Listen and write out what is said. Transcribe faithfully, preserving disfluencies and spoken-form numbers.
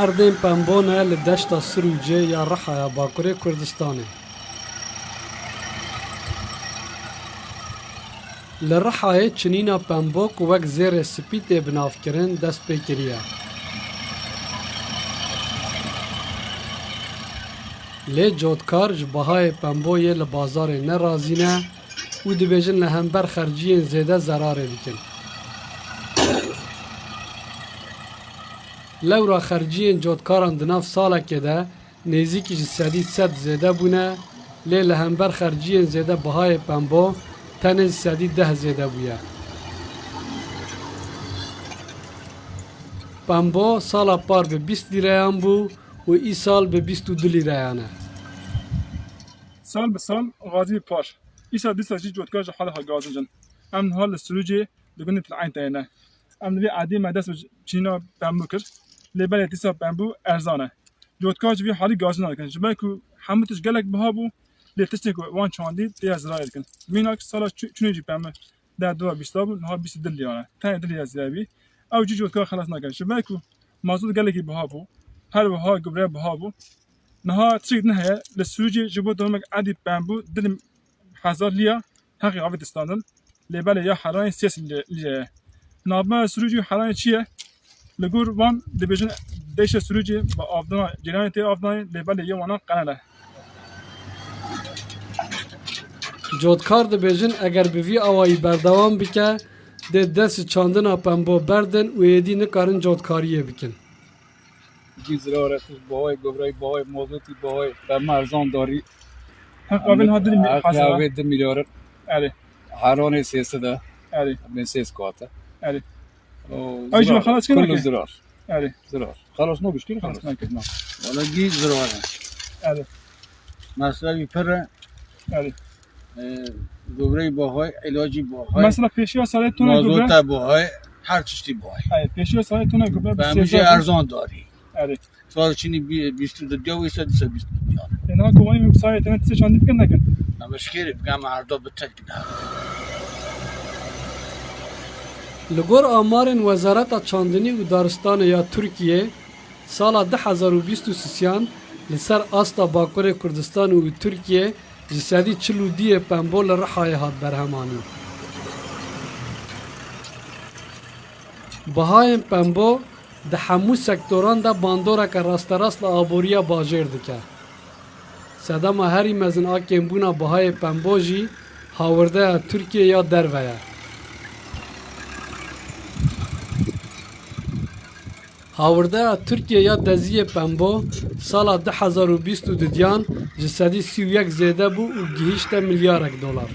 Erdên pembo ne li deşta Sirûcê ya Rihaya Bakurê Kurdistanê. Li Rihayê çinîna pembo ku wek zêrê spî tê binavkirin dest pê kiriye. Lê cotkar ji bahayê pembo yê li bazarê ne razî ne û dibêjin li hember xerciyên zêde zerarê dikin. Lewra xerciyên cotkaran di nav salekê de nêzîkî ji sedî sed zêde bûne, lê li hember xerciyên zêde bihayê pembo tenê ji sedî deh zêde bûye. Pembo sala par bi bîst lîreyan bû û îsal bi bîst û du lîreyan e. Sal bi sal gazî par. Îsal dîsa jî cotkar ji haliha gazincin. Em niha li Sirûcê di gundê Til Eyn de ne. Em li vê erdê me dest bi çîna pembû kir. Lê belê dîsa pembû erzan e. Cotkar ji vî halî gazî nadikin. Ji ber ku hemû tişt gelek biha bû, lê tiştê ku wan çandî tê ya zirarê dikin. Mînak sala çû-, çûnê jî pembe deh dolar bîsta bû, niha bîst û du lîra ne. Tenê du lîra zêde bî. Ew jî cotkar xelas nake. Ji ber ku mazot gelekî biha bû, her wiha gubre biha bû. Niha tiştek din heye, li Sirûcê ji bo domek edî pembû du hezar lîra heqê avê distandin. Lê belê ya Heranê sê sed lîre ye. Navbera Sirûcê û Heranê çi ye? Li gor wan dibêjin deşta Sirûcê bi avdana cîranê tê avdanê, lê belê yê wana qenel e. Cotkar dibêjin eger bi vî awayî berdewam bike, dê dest ji çandina pembo berdin û êdî nikarin cotkariyê bikin. Cî zirarê, tişt bahayê, gubreyê bahayê, mazotî bahayê, pembe erzan darî. Heq avê niha du lî-, heq hezar. Avê du milyar. Erê. Heranê sê sed e. Erê. Bin sê sed kate. Erê. O, ay, zirar. Xelas kir kullu nake? Zirar. Erê. Zirar. Xelas nabiştî, xelas. Xelas nake. Na. Wala gî zirar e. Erê. Mesrefî pir e. Erê. E, gubreyî bahayê, ilacî bahayê. Mesela pêşiya salê tona gubre. Mazota bahayê, her tiştî bahayê. Erê, pêşiya salê tona gubre bi sêzdeh bin. Pemijê erzan darî. Erê. Sal çinî bî-, bîst û du diya, wisa dîsa bîst û du diya. Ê, niha kowanî wisa ye, tenê tiştê çandî dikin nekin? Em eşkere bikin, em erda bi tek ne. Li gor amarên Wezareta Çandinî û Daristanê ya Tirkiyê, sala du hezar û bîst û sisiyan li ser asta Bakurê Kurdistanê û Tirkiyê ji sedî çil û duyê pembo li Rihayê hat berhemanîn. Bihayên pembo di hemû sektoran de bandoreke rasterast li aboriya bajêr dike. Sedema herî mezin a kêmbûna bihayê pembo jî hawirdeya Tirkiyê ya derve ye. Hawirdeya Tirkiyê ya deziyê pembo sala du hezar û bîst û duyan ji sedî sî û yek zêde bû û gihîşte milyarek dolar.